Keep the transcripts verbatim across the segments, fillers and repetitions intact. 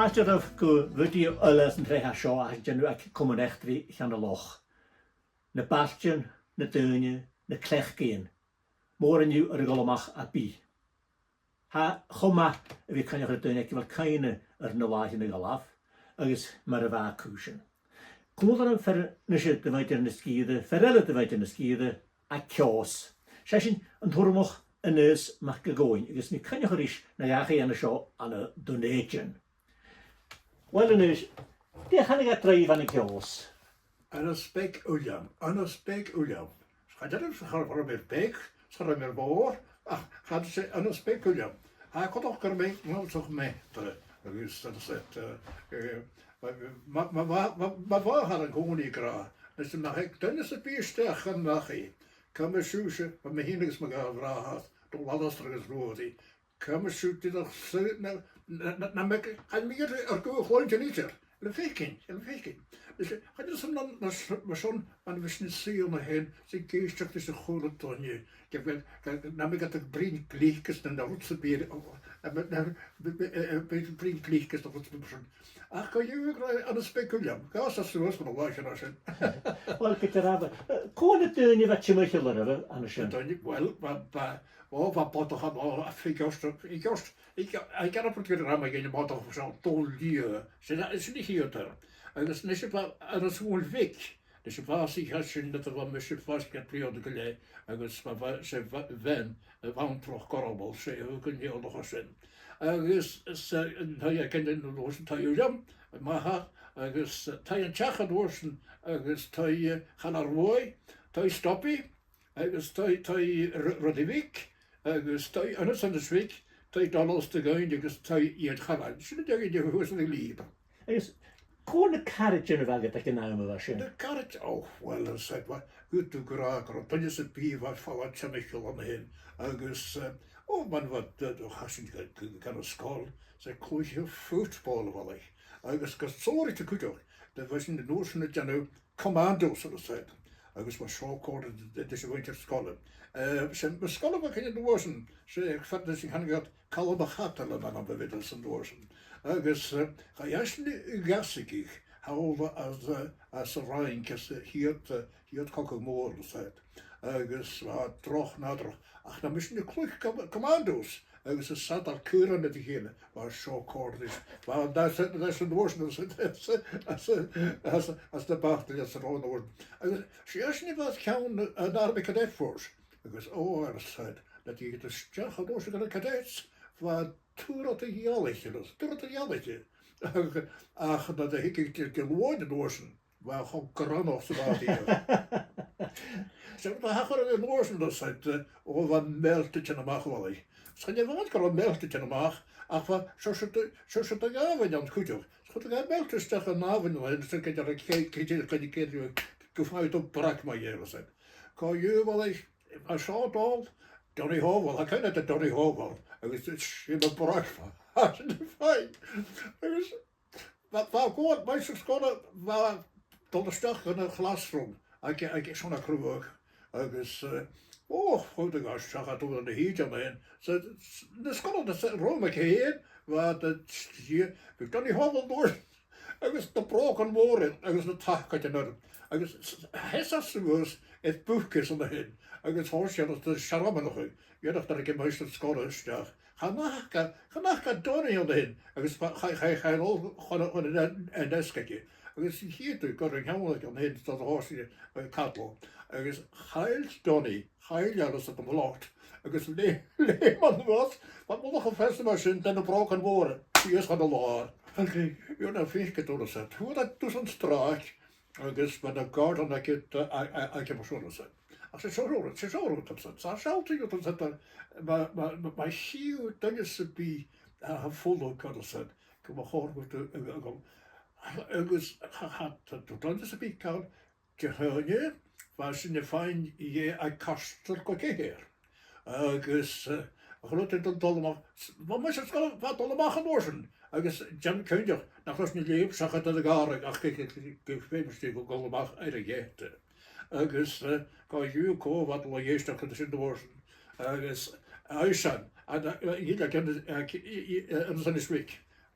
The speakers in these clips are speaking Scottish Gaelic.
Fàilte dhuibh gu video eile san t-sreath seo a tha sinn a' dèanamh aig Comann Eachdraidh Cheann a' Loch. Na bailtean, na daoine, na cleachdaidhean. Mòran dhiubh air a dhol a-mach à bith. Tha e cho math a bhith a' coinneachadh ri daoine aig a bheil cuimhne air na làithean a dh'fhalbh, agus mar a bha cùisean. Còmhla rium fear a-nise de mhuinntir na sgìre, fear eile de mhuinntir na sgìre, à Ceòs. 'S e sin an t-Urramach Aonghas MacGaoil, agus mi a' coinneachadh ris na dhà cheann seo ann an Dùn Èideann. Uill, Aonghais, dè chanadh iad ribh ann an Ceòs? Aonghas Beag Uilleam, Aonghas Beag Uilleam. Cha dèan, cha robh mi air beag, cha robh mi air mhòr, ach chanadh iad Aonghas Beag Uilleam. Tha e coltach gur e mi, mo mhàthair, agus, eh, eh, ma, ma, ma, ma, ma mhàthair an-còmhnaidh ag ràdh, nis, ma thèid duine sam bith a-steach dhan dachaigh, cumaibh sibhse, ma, mi fhìn agus mo dhà bhràthair, Dòmhnall Alasdair agus Ruairidh, cumaibh sibhse dìreach suas, na, na, na, na, mi, chan eil mi air, air guth a chluinntinn idir. Le fèicean, le fèicean. Is, chan eil fhios agam, na, na, mar sin, mar a bhios na sìthichean fhèin, 's ag èisteachd ris a h-uile duine. Ge bheil, ge, na mi gad bruidhinn gliocas na, na rud sam bith, na, na, na, b-, b-, eh, eh, b-, bruidhinn gliocas na rud sam bith mar sin. Ach co-dhiù, ag ràdh Aonghas Beag Uilleam, gabh seo suas mun a' bhàta sin. Uill, gu dearbh. Eh, cò na daoine a bha timcheall oirbh an sin? Na daoine, uill, bha, bha, o, bha bodach ann, o, a, i gceart, i gceart, i gceart, i gceart, bha rud gu leòr ann, bha e gu math dol, dol liath. Sin a, sin a' chiad fhear. Agus a-nis bha Aonghas Mhòr Bhig, a-nis bha e sa chàs sin nuair a bha mise faisg air bliadhna gu leth, agus bha, bha, 's e bha-, bhean a' bhantraich Gormal, 's e a thug an t-eòlach sin. Agus 's e, an taigh aige an uair sin, taigh Uilleam, m' athar, agus, eh, taigh an t-each an uair sin, agus taigh, eh, Chaluim Ruaidh, taigh Stubby, agus taigh, taigh R-, Ruairidh Bhig, agus taigh Aonghais Aonghais Bhig, taigh Dòmhnall Alasdair Dhuinn agus taigh Iain Chailein. Sin an deichniúr a fhuair sinn a-riamh. Agus cò na caraidean a bh' agad aig an àm a bha sin? Na caraidean, o, uill, a-nis, bha, dh'fhaodadh tu a ràdh gun robh duine sam bith a bha a' falbh timcheall an sin fhèin. Agus, eh, o, mar a bha, d-, d-, chaidh sinn gu, gu, gun an sgoil, 's e cluiche football a bh' ann. Agus gu sònraichte cuideachd, bha sinn an uair sin a' dèanamh commandos, a-nis. Agus bha seo còrr ri, ri, ri, ri muinntir sgoile. Eh, 's e, am sgoil a bh' againn an uair sin, 's e, fear a bha sinn a' cantainn Calum MacAdam a bh' ann am beagan an uair sin. Agus, eh, chaidh esan a dh'fhàsachadh thall às, eh, às an Fhraing, às a' chiad, eh, chiad chogadh mòr, a-nis. Agus bha e droch nàdarrach. Ach nam biodh sinn a' cluich com-, commandos, agus a' sadail caoraich ri chèile, bha seo còrr ris. Bha, às, às an uair sin, às, às, às, às, às na batailtean, às an uair sin. Agus 's e esan a bha os cionn an Army Cadet Force. Agus, o, air sàid, nuair a thigeadh tu a-steach an uair sin gu na cadets, bha tu ro ealaichte, tu ro ealaichte. Ach, ach nuair a thigeadh tu gu Luain an uair sin, bha e cho grannach 's a bha e. 'S e, bha e cho grannach an uair sin, a-nis, eh, o, bha mellt a' tighinn a-mach, a bhalaich. 'S chan e a-mhàin gun robh mellt a' tighinn a-mach, ach bha, seo, seo, seo, seo do dh'abhainn ann cuideachd. Seo do dh'abhainn mellt a-steach an abhainn, a-nis, 's e, gu, gu, gu, gu, gu, gu faigheadh tu brag mu dheidhinn, a-nis. Co-dhiù, a bhalaich, mar seo a' dol, Donny Howell, tha cuimhne agad air Donny Howell, agus 's e mo bhrag a bha sin fhèin. Agus bha, bha còir, maighstir-sgoile, bha dol a-steach dhan a' chlas rium aig, aig Seonag Cruaidh, agus, eh, o, chuireadh e a-steach a' dol dhan a' thìde an sin. So, s-, na sgoilearan, na s-, rium aig fhèin, bha de, bha Donny Howell an uair sin, agus na brògan mòra, agus na tacaidean orra. Agus s-, s-, sheas e suas air bucas an sin, agus thòisich e a' searmonachadh, dh'fheuch e aig a' mhaighstir-sgoile a-steach. Chan fhaca, chan fhaca Donny an sin, agus cha, cha, cha, cha, chun, chun an, an deasg aige. Agus chì thu gur e an ceann aige an sin, 's a thòisich e a' cadal. Agus chaill Donny, chaill e às an lot. Agus leum, leum e a-nuas, bha mullach a' phreasa mar sin de na brògan mòra, sìos chun an làir. Ok. Bha e na phìos gu dona-sa. Fhuair e dusan stràc, agus bha na gàirdeanan aige, a, a, a, aige mar sin, a-nis. Ach 's e seo rud, 's e seo rud, a-nis. 'S e sealltainn dhut, a-nis, ma, ma, ma, ma chì thu duine sam bith a tha a' fulang, a-nis, gum bu chòir dhut a, a, a, agus cha, cha, tha, tha duine sam bith call Dihaoine, bha sinn a' faighinn dheth aig cairteal gu ceithir. Agus, eh, a h-uile duine a' dol, dol a-mach, s-, bha mise an sgoil, bha dol a-mach an uair sin, agus dèan cinnteach nach robh sinn a' leum seachad air a' ghàrradh ach gu, gu, gu, gu feumadh sinn a dhol a-mach air a' gheata. Agus, eh, co-dhiù cò bha dol a dh'èisteachd ri sin an uair sin. Agus, eh, Oisean, a, a, a, i, i, i, i, Aonghas Aonghais Bhig.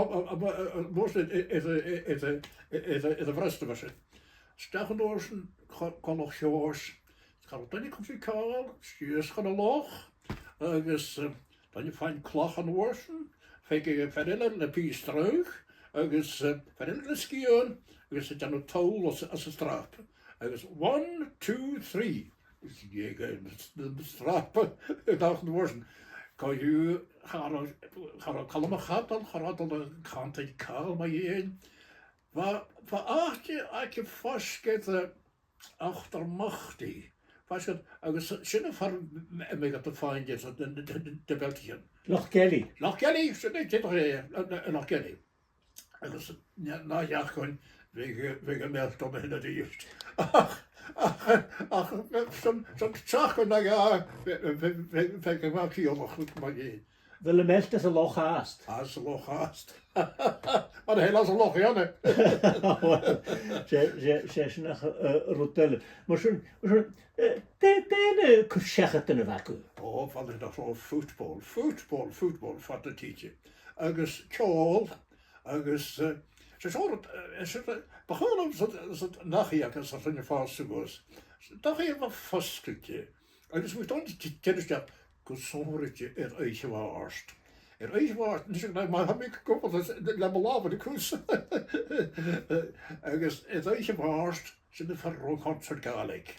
a, a, a, a, a, a bhreastail mar sin. A-steach an uair sin, co-, coltach Sheòrais. Cha robh duine a' cur ri chèile, sìos chun an loch, agus, eh, duine a' faighinn clach an uair sin, faighinn fear eile le pìos sreang, agus, eh, fear eile le sgian, agus a' dèanamh toll às, às an strap. Agus one, two, three. Is dh'fheuch e an s-, an strap a-steach an uair sin. Co-dhiù, cha robh, cha robh Calum a' cadal, cha robh a' dol a chantainn càil mu dheidhinn. Bha, bha àite aige faisg air, eh, Eachdraidh Mhachdaidh. Faisg air, agus sin am fear m-, m-, a bhiodh iad a' faighinn de, de, de, de, de bheilteachan. Loch Geilidh. Loch Geilidh, sin e, dìreach e, eh, eh, Loch Geilidh. Agus na, na dheach dhuinn, bhiodh, bhiodh am meilt ann a shin a-rithist. Ach, ach, ach, son, son seachdain no dhà, bhiodh, bhiodh, bhiodh, bhiodh e math ciallach mu dheidhinn. A bheil am meilt anns an loch fhathast? Anns an loch fhathast. Mar a tha e anns an loch ann. Uill, 's e, 's e, 's e sin ach, eh, rud eile. Mar sin, mar sin, eh, dè, dè na cur-seachadan a bh' agaibh? Ò, bha, nach robh football, football, football fad na tìde. Agus ceòl, agus, eh, 's e seo rud, eh, 's e, eh, bu chaomh leam 's e, 's e dachaigh agus a' faighinn fàs suas. Dachaigh a bha fosgailte. Agus bha mi a' dol a dh'fh-, dh'fhaighinn a-steach gu sònraichte air Oidhche Mhàirt. Air Oidhche Mhàirt, a-nis, ma tha mi a' cumail le mo làmhan a' cur suas. Agus air Oidhche Mhàirt, sin am fear a' ruith concert Gàidhlig.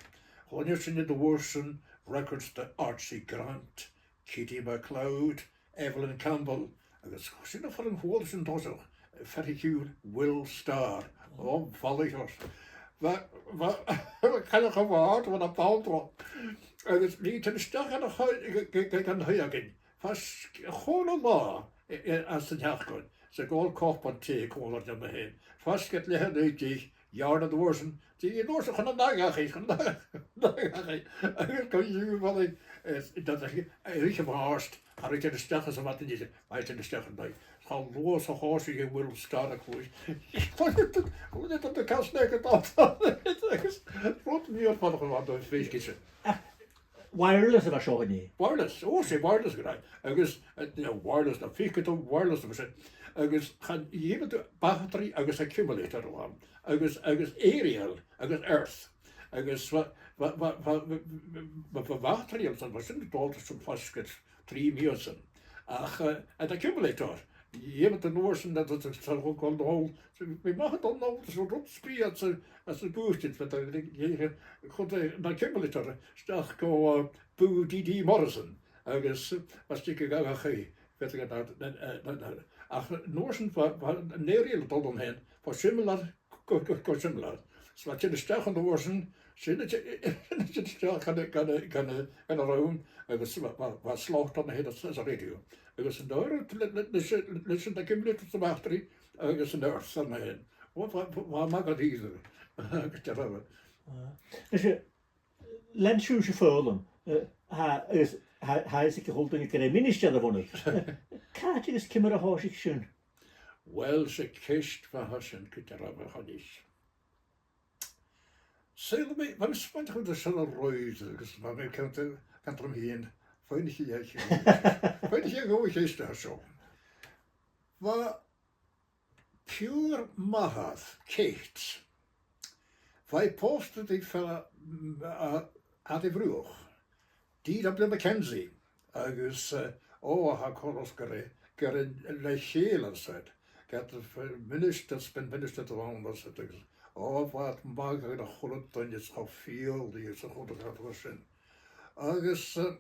Chluinneadh sinn an uair sin records de Archie Grant, Kitty MacLeod, Evelyn Campbell, agus sin am fear a chuala sinn an toiseach, fear a chionn Will Starr, o, bhalaich ort. Bha, bha, bha cailleach a' bhàrd, bha na bàldraich. Agus bha e a' tighinn a-steach dhan a' cho-, g-, g-, g-, dhan taigh againn. Faisg, a h-uile latha, i-, i-, anns an t-seachdain, 's a' gabhail cupan tì còmhla rium fhèin. Faisg air leth-uair an dèidh, dh'fheumadh an uair sin, dè an uair sin chun an dachaigh, chun an dachaigh. Agus co-dhiù, bha e, eh, dhan a, eh, Oidhche Mhàirt, a' ruith a-steach às a' mhadainn, bha e a' tighinn a-steach an taigh. Cha luath 's a thòisich Will Starr a' cluich. Chuala iad an, chuala iad an cas-nèig a' dol. Agus rud mìorbhaileach a bha an dòigh fèisg sin. Wireless a bha seo an-dè? Wireless, o, 's e wireless gu robh. Agus, eh, you know, wireless, na fìcheadal wireless a bha sin. Agus chan, dh'fheumadh tu battery agus accumulator a bh' ann. Agus, agus aerial, agus earth. Agus bha, bha, bha, bha, bha, bha, bha battery ann, bha sin a' dol airson faisg air trì mìosan. Ach, eh, an accumulator, dh'fheumadh tu an uair sin, na, na, na, na, na, na, bha mi a' dol a-null, 's rud sgrìobhte às a, às a' bhùth, bha, bha, bha, chuir an accumulator a-steach gu, eh, bùth D D Morrison, agus, eh, bha e a' tighinn gu dachaigh, bha e a' tighinn, na, na, na, na, ach an uair sin bha, bha an aerial a' dol an sin, bho similear gu, gu, gu similear. So bha e a' tighinn a-steach an uair sin, sin a' ti-, a' tighinn a-steach gun, gun, gun, gun an rùm, agus bha, bha, bha slot ann a shin às, às a' radio. Agus an uair, le, le, leis, leis an accumulator 's a' battery, agus an earth ann a shin. Bha, bha, bha, bha e math dha-rìribh. Agus dearbh. Ah. Leis, lean sibhse foghlam, eh, tha, agus tha, tha fhios aig a h-uile duine gur e ministear a bh' annaibh. Eh, càit agus ciamar a thòisich sin? Uill, 's e ceist mhath a tha sin gu dearbh, a Choinnich. Saoil, bha mi, bha mi a' smaoineachadh air sin a-raoir, agus bha mi a' cantainn, cantainn rium fhìn, feumaidh mi a dhèanamh, feumaidh mi a dhèanamh a' cheist a tha seo. Bha piuthar m' athar, Kate, bha i pòsta ri fear, mm, a, a, a Bhruach, D W Mackenzie, agus, eh, o, tha coltas gur e, gur e le chèile a bha iad, ged a bha ministear, 's b' e ministear a bh' ann a bha iad, agus, o, bha iad math dhan a h-uile duine, is cha b' fhial dhi, is a h-uile càil mar sin. Agus, eh,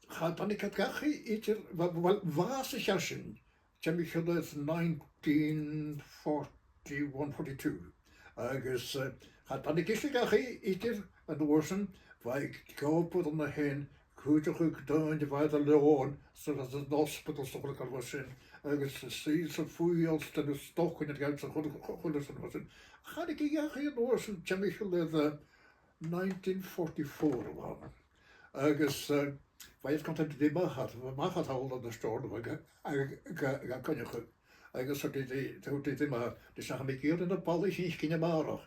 cha tàinig iad dhachaigh idir, bha, bha, bha sa cheann sin, timcheall air nineteen forty-one, forty-two. Agus, eh, cha tàinig ise dhachaigh idir an uair sin, bha i ag obair ann a shin, cuideachadh daoine a bha air an leòn, 's a bha san ospadal 's a h-uile càil mar sin, agus suidhe 's a' fuaigheal 's a' dèanamh stocainnean 's a h-uile, h-, h-, h-uile sìon mar sin. Thàinig i dhachaigh an uair sin, timcheall air, eh, nineteen forty-four a bh' ann. Agus, eh, bha iad a' cantainn ri m' athair, bha m' athair thall ann an Steòrnabhagh ga, ga, ga, ga coinneachadh. Agus thuirt i ri, thuirt i ri m' athair, nis, tha mi ag iarraidh na balaich fhaicinn a-màireach.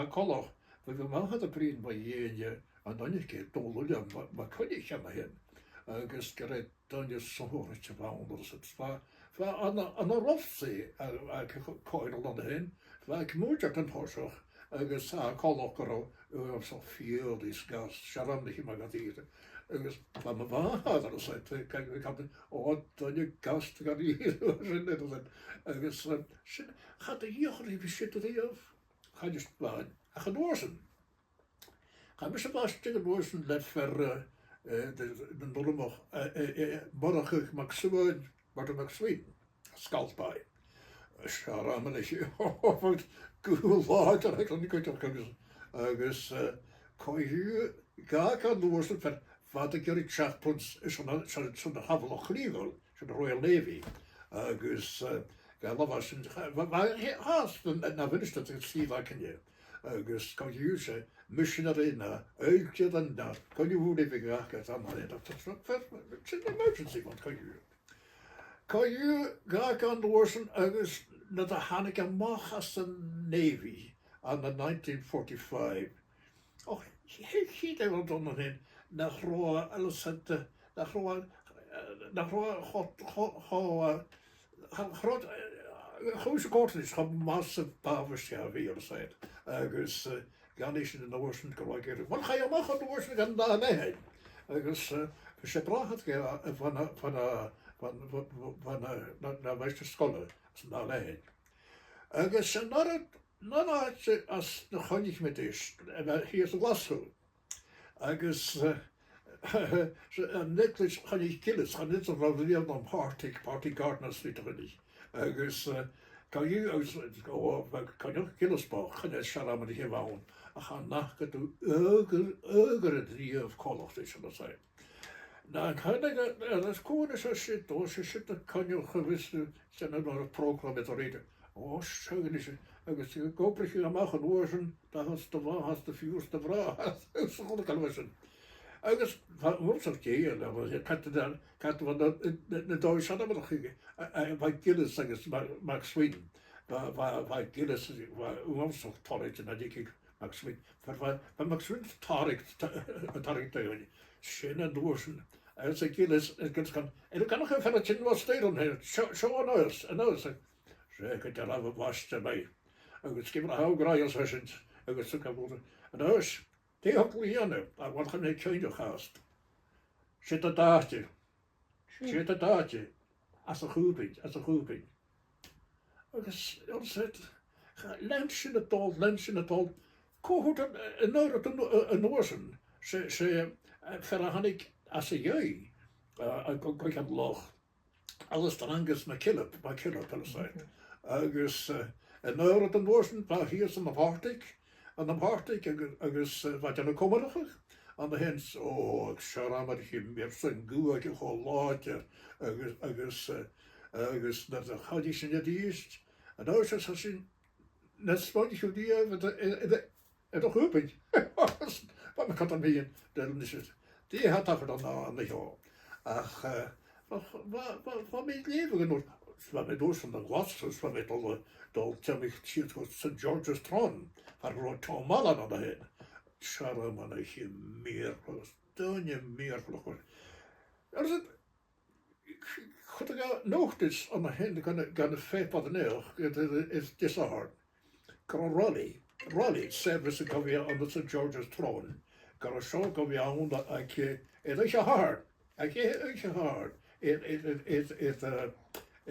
coltach, bha, bha mi a' bruidhinn mu dheidhinn an duine aige, Dòmhnall Uilleam, ma, ma chuimhnicheas sibh an sin. Agus gur e duine sònraichte a bh' ann, agus bha, bha an, an robh sibh a, a, a, co-, coimhead an sin, bha e aig muinntir an toiseach, agus tha e coltach gun robh, uh, so fìor is gas, searmonaiche math dha-rìribh. Agus bha mo mhàthair, agus e, ca-, ca-, ca-, o, duine gasta dha-rìribh, sin e, agus, um, sin, cha do dh'fheuch mi ri bhith siud a-riamh, chan eil fhios agam. Ach an uair sin, chaidh mise a-mach an uair sin le fear, eh, eh, de, de, na Nollamach, eh, eh, eh, Murchadh MacSuain, Murdo MacSuain, Sgalpaigh. Searmonaiche, gu làidir aig an cuideachd agus, agus, eh, co-dhiù, dh'fhàg e an uair sin fear, bha iad ag iarraidh seachd punt, is ann a, 's ann, 's ann a shàbhaladh a' chlìobail, 's ann an Royal Navy. Agus, eh, gu làidir sin, bha, bha, eh, fhathast na, na, na mhinistear a' sìl againne. Agus co-dhiù 's e missionary no oiltire no coinneamh ùr a bhiodh aca, 's ann a bha iad, sin emergency fund co-dhiù. Co-dhiù, dh'fhàg e an uair sin agus nuair a thàinig e a-mach às an Navy ann an nineteen forty-five. Och, ch-, ch-, chì thu an sin, nach robh e, a bheil fhios agad, nach robh e, eh, nach robh e cho, cho, cho, eh, cha, cha robh, eh, chùis a' chòrr is cho math 's a b' àbhaist dha a bhith, a bheil fhios agad. Agus, eh, dh'aithnich sinn an uair sin gun robh e ag iarraidh, uill, chaidh e a-mach an uair sin dhan dà leathann. Agus, eh, bha e brath aige, eh, bhon a, bhon a, bhon, bhon, bhon a, na, na mhaighstir-sgoile, san dà leathann. Agus 's e an ath, an ath àite às na choinnich mi ris, eh, shìos a Ghlaschu. Agus, eh, 's e an eaglais a choinnich Gillies, chan eil fhios agam an robh riamh nam pàrtaidh, pàrtaidh Gardiner Street a choinnich. Agus, eh, co-dhiù, agus, o, bha, coinneach Gillies bho, chan eil searmonaiche a bh' ann, ach chan fhaca tu òigridh, òigridh riamh coltach ris, a bheil fhios agad. Nan cuimhne, eh, eh, is cùm seo siud, o, 's e siud a choinneach a bhios, eh, sin an aon prògram eadar-dhealaichte. O, seo a-nis, agus ag obrachadh a-mach an uair sin, dà thost a mhath, thost a phiuthar, thost a bhràthair, agus a h-uile càil mar sin. Agus bha uabhasach dèidheil, bha, cad, cad, bha na, na, na dòigh sin a bha aca, a, a, bha Gillies agus Ma-, MacSuain, bha, bha, bha Gillies, bha uabhasach toilichte na dh'fhaicinn MacSuain. Bha, bha, bha MacSuain a' tarraing, ta-, a' tarraing daoine. Sin an uair sin. Agus a' Ghillies, a' Ghillies gun, "An e gnothach a bheil thu a' tighinn a-staigh an-dràsta? Seo, seo an uair, an uair." 'S e gu dearbh a bhaisteadh mi. Agus gheibh mi a h-uile rud a th' ann an sin, agus thug e bhon, an uair, dè thug thu a dhèanamh? A bheil, chan eil cuimhne agam fhathast. 'S e an t-àite. 'S e an t-àite. Anns a' Chùbainn, anns a' Chùbainn. Agus, a bheil fhios agad, cha, lean sin a' dol, lean sin a' dol. Cò thuirt, an, an uair, an, an uair sin, 's e, 's e, eh, fear a thàinig às a dhèidh, eh, a, gu, gu, gun loch. Alasdair Angus MacKillop, MacKillop, a bheil fhios agad. Agus, eh, an uair, an uair sin, bha e shìos ann am pàrtaidh, ann am pàrtaidh agus, agus, eh, bha e a' dèanamh comharrachadh ann a shin, o, ag searmonaiche, mar sin, guth aige cho làidir agus, agus, eh, agus nuair a choinnich sinn a-rithist, an uair sin, 's e sin, na smaoinich thu riamh air, air, air, air a' Chùbainn? Bha mi a' coimhead air mo mhiann, dè tha a' tachairt an, an seo. Ach, eh, bha, bha, bha, bha mi a' leughadh an uair, bha mi a' dol a Ghlaschu, bha mi a' dol, dol timcheall siud gu Saint George's Tron, far an robh Tom Allen an sin. Searmonaiche mìorbhaileach, duine mìorbhaileach. Agus chuir e notice an sin gun, gun a' phàipear an-diugh, it, it, it's disarmed. Gun robh rally, rally service gu bhith ann an Saint George's Tron. Gun robh seo gu bhith ann aig, eh, aig oidhche Shathairne. Aig oidhche Shathairne. Air, air, air, air, air, eh,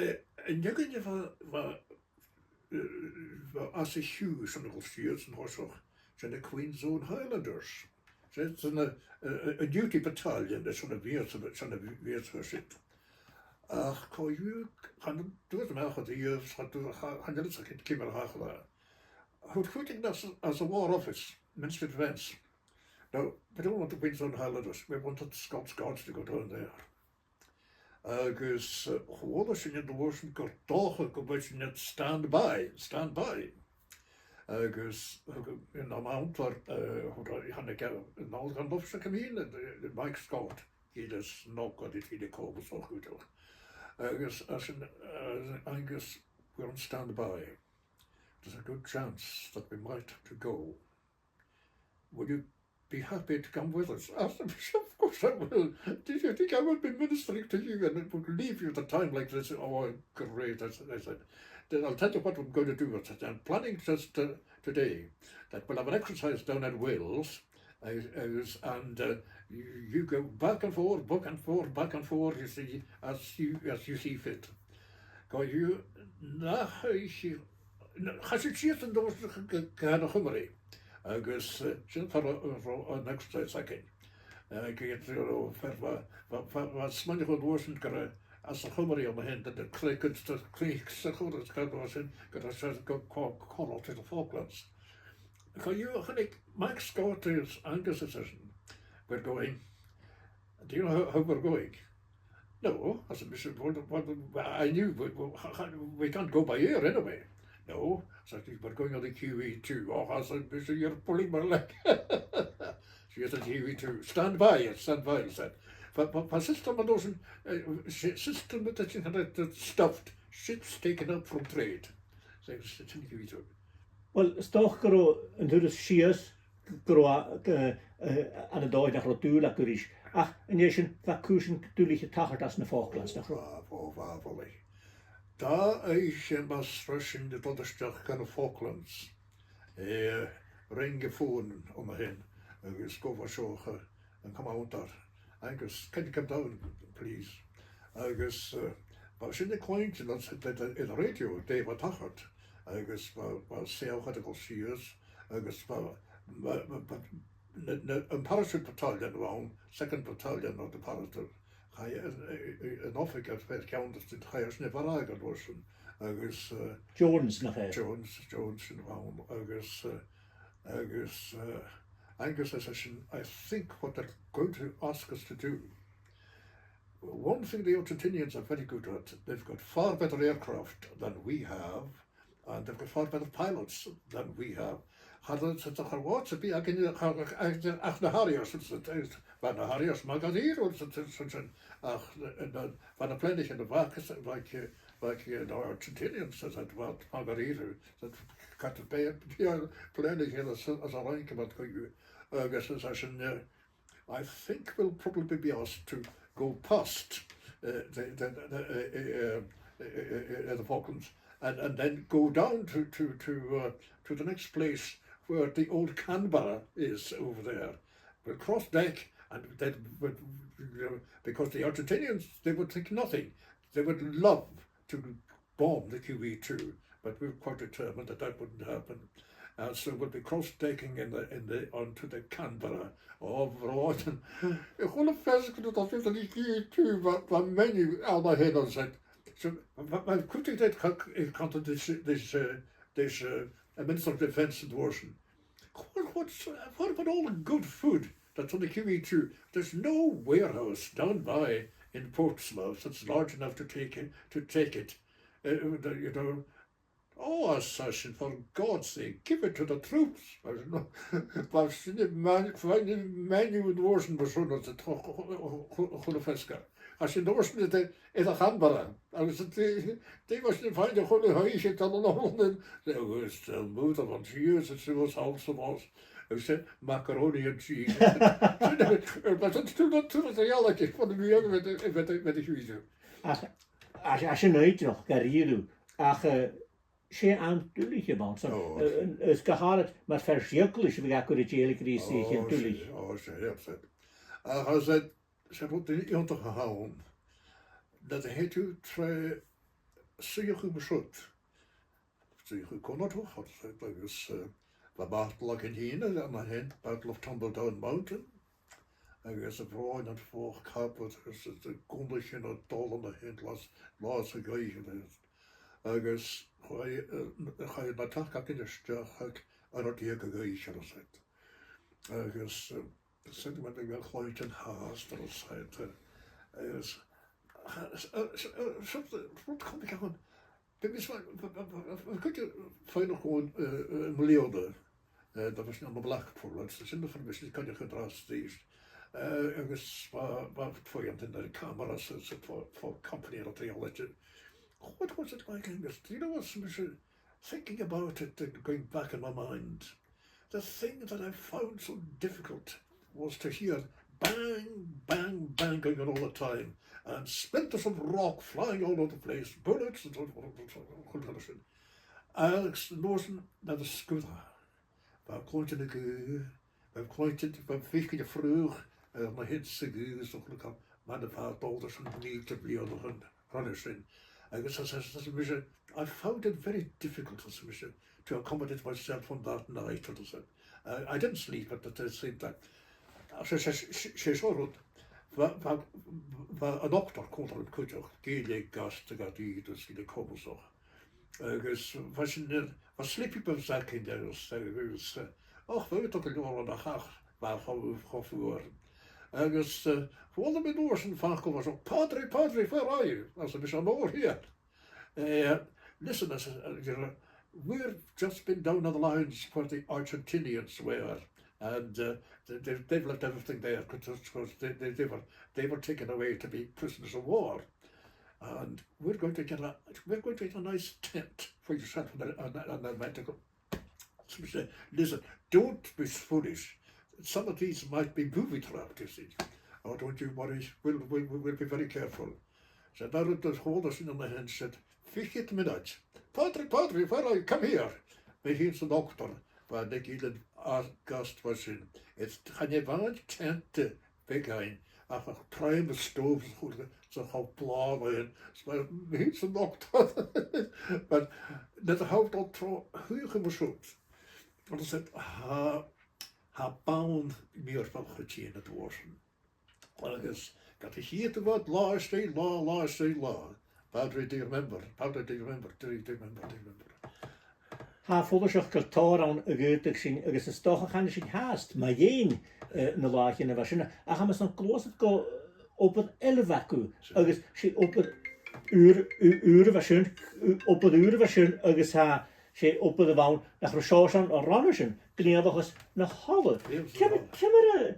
eh, an fheadhainn a bha, bha, eh, bha às a' Chiùil san Oilthigh, san toiseach, 's e na Queen's Own Highlanders. 'S e, 's e na, eh, eh, an duty battalion, 's e na bhios, 's e na bhios sin. Ach co-dhiù, chan eil duine a-mach a dh'fhios, chan eil, chan eil fhios agad ciamar a thachair e. Who was quoting this as a War Office, Ministry of Defence. Now, we don't want the Queen's Own Highlanders, we wanted Scots Guards to go down there. Agus, eh, chuala sinn an uair sin gur dòcha gum biodh sinn air stand by, stand by. Agus, eh, in a' mhonta, eh, thàinig, eh, an old gun officer come in, eh, eh, Mike Scott, he is not good at any call, so good. Agus, as in, eh, Angus, we're on standby. There's a good chance that we might have to go. Will you be happy to come with us? I said, "Of course I will. Do you think I will be ministering to you and it would leave you at a time like this?" "Oh, great," I said, I said. "Then I'll tell you what I'm going to do," I said. "I'm planning just, uh, today that we'll have an exercise down at Wales, Agus, agus, and, uh, you, you go back and forth, back and forth, back and forth, you see, as you, as you see fit. Gu bheil, nach eil, no, chaidh sinn sìos an dòigh gu, gu, gu na Cuimrigh. Agus, uh, sin far an, an, an exercise againn. Uh, gu, you know, fear bha, bha, bha, bha smaoineachadh an uair sin gur e às a' Chuimrigh an a shin, the, the click, the click, the click, the click, the click, the click, the click, the click, the Falklands. Gu bheil, chunnaic Mike Scott is Angus is esan, "We're going. Do you know how, how we're going?" "No," ars mise, "what, what, I knew, we, we, we can't go by air anyway." "No," ars ise, "we're going on the Q E two." "Oh," ars mise, "you're pulling my leg." She has a Q E two. "Stand by, stand by," he said. Bha, bha, bha system an uair sin, uh, sy-, system that is connected, stuffed, ships taken up from trade. So it's, it's in the Q E two. Well, 's dòcha gun robh an turas sìos, gun robh, eh, eh, ann an dòigh nach robh dùil agaibh ris. Ach, an dèidh sin, bha cùisean duilich a' tachairt anns na Falklands, nach robh? Bha, bha, bha, bha. Dà oidhche mas robh sinn a' dol a-steach gu na Falklands, eh, rang am fòn an a shin, agus ghabh sinn seachad an commander. "Angus, can you come down, please?" Agus, eh, bha sinn a' cluinntinn anns an, air an radio dè bha a' tachairt, agus bha, bha saoghal a' dol sìos, agus bha, bha, bha, bha na, na, am parachute battalion a bh' ann, second battalion of the parachute, chaidh, eh, eh, eh, an oifigear air feadh ceann de sin, chaidh esan a mharbhadh an uair sin, agus, eh, Jones, nach e? Jones, Jones sin a bh' ann, agus, eh, agus, eh, Angus, ars esan, "I think what they're going to ask us to do, one thing the Argentinians are very good at, they've got far better aircraft than we have, and they've got far better pilots than we have." Cha do, cha do, cha do, cha do, cha do, ach, ach na Harriers, ars esan, bha na Harriers math dha-rìribh, ars esan, ach na, na, bha na planaichean a bh' aca, bha aig, bha aig na Argentinians, ars esan, bha math dha-rìribh, ars esan, cha do, bha, bha planaichean às, às a' Fhraing math dha-rìribh, agus ars esan, eh, "I think we'll probably be asked to go past, uh, the, the, the, uh, uh, uh, uh, uh, the Falklands and, and then go down to, to, to, uh, to the next place where the old Canberra is over there. We'll cross deck and then, but, you know, because the Argentinians, they would think nothing. They would love to bomb the Q E two, but we were quite determined that that wouldn't happen. And so we'll be cross-decking in the, in the, onto the Canberra." O, bhròinean. A h-uile feasgar a tha thu a' faicinn an Q E two, bha, bha menu ann a shin, ars esan. So, bha, bha, bha cuideigin a' coimhead, eh, coimhead air, air, eh, air, eh, a Minister of Defence an uair sin. What, what's, what about all the good food that's on the Q E two? There's no warehouse down by in Portsmouth that's large enough to take it, to take it. Uh, the, you know, "Oh," ars esan, "for God's sake, give it to the troops." Bha sin, bha sin am menu, bha sin am menu an uair sin, bha sin a' cho-, cho-, cho-, cho-, cho-, cho-, feasgar. Agus an uair sin, dè, dè a' Chanberra. Agus dè, dè bha sinn a' faighinn a h-uile h-oidhche, a' dol a-null an sin. Agus, eh, move on, cheers, and she was wholesome, was. Agus sin macaroni and cheese. Sin, eh, bha sin, turas, turas a' ghealach, fon a bhith agam, bha, bha, bha, bha, bha. Ach, ach, ach sin an aon rud, gu dearbh. Ach, eh, 'S e àm duilich a bh' ann, so, eh, is gu h-àraid mar fhear-eaglais a bhiodh agaibh a' dèiligeadh ri suidheachaidhean duilich. O, 's e, o, 's e, 's e. Ach, 's e, 's e rud iongantach a th' ann, nuair a thèid thu tro suidheachadh mar siud. Suidheachadh cunnartach, agus, eh, bha Battle againn fhìn, an a shin, Battle of Tumbledown Mountain, agus a' bhròn air falbh, cabar, agus na gunnaichean a' dol an a shin, las, las a' ghaoith, agus chaidh, eh, chaidh an attack againn a-steach aig aon uair deug a dh'oidhche, ars esan. Agus, eh, said, "Well, we will fly it in half," ars esan. Agus, eh, eh, eh, eh, something, rud comic a th' ann. Bha mise, bha, bha, bha, bha, bha cuid a' faighneachd, eh, eh, mo leòmhaireachd, eh, dà bhliadhna ann am Blackpool, agus sin a' faighneachd, coinneachadh an-dràsta ris. Eh, agus bha, bha, bha iad a' faighinn air camera sa, sa, fo, fo company air an taigh leithid. "What was it like, Angus? Do you know what, mise thinking about it and going back in my mind? The thing that I found so difficult was to hear bang, bang, bang going on all the time, and splinters of rock flying all over the place, bullets and all, all, all, all, all that kind of shit." Agus an uair sin, nuair a sguir e, bha e a' cluinntinn a' ghaoth, bha mi a' cluinntinn, bha mi a' faicinn a' phruth, eh, na h-inns a' ghuth, so chluinneadh mi am fàth a' dol air son mìltean bliadhnaichean roimhe sin. Agus as, as, as mise, I found it very difficult, as mise, to accommodate myself on that night, as I said. Uh, I didn't sleep at the same time. Ach 's e, 's e, 's e, 's e seo rud. Bha, bha, bha an dotair còmhla rium cuideachd, gille gasta, gad iad, is gille comasach. Agus bha sinn, eh, bha sleeping bags againn agus, agus, eh, och, bha iad gu leòr ann ach, ach bha e cho, cho fuar. Agus, eh, chuala mi an uair sin facal mar seo, "Padre, Padre, where are you?" Agus bha mise, "I'm over here." Eh, listen, as, as, you know, we've just been down on the lines where the Argentinians were, and, uh, they, they've, they've left everything there, 'cause, 'cause they, they, they were, they were taken away to be prisoners of war. And we're going to get a, we're going to get a nice tent for yourself and a, and a, and a medical. So we said, "Listen, don't be foolish. Some of these might be booby trapped, you see. Oh, don't you worry. We'll, we'll, we'll be very careful." So that was all the thing on the hand said, "Fichead mionaid. Padre, Padre, where are you? Come here." Mi fhìn 's an dotair, bha na gillean gasta mar sin. Is chan e a-mhàin tent beag againn, ach, ach prìomh stòbh sa chuairt, 's a' cho blàth a bh' ann. So mi fhìn 's an dotair. But nuair a thàinig an tro, shuidh mi mar seo. And I said, "Tha, tha bonn mìorbhaileach a' tighinn an uair sin." Agus ged a chì thu iad, là às dèidh là, là às dèidh là. Padre, do you remember? Padre, do you remember? Do you, do you remember? Do you remember? Tha e follaiseach gu bheil tòrr ann a dh'fhaodadh sinn, agus is dòcha chan eil sinn fhathast mu dheidhinn, eh, na làithean a bha sin, ach tha mi a' smaoineachadh gu bheil obair eile agaibh, agus 's e obair ùr, ù-, ùr a bha sin, ù-, obair ùr a bha sin, agus tha, 's e obair a bh' ann nach robh seo, seo roimhe sin, gnìomhachas na h-ola. Yes, ciamar, ciamar a, eh,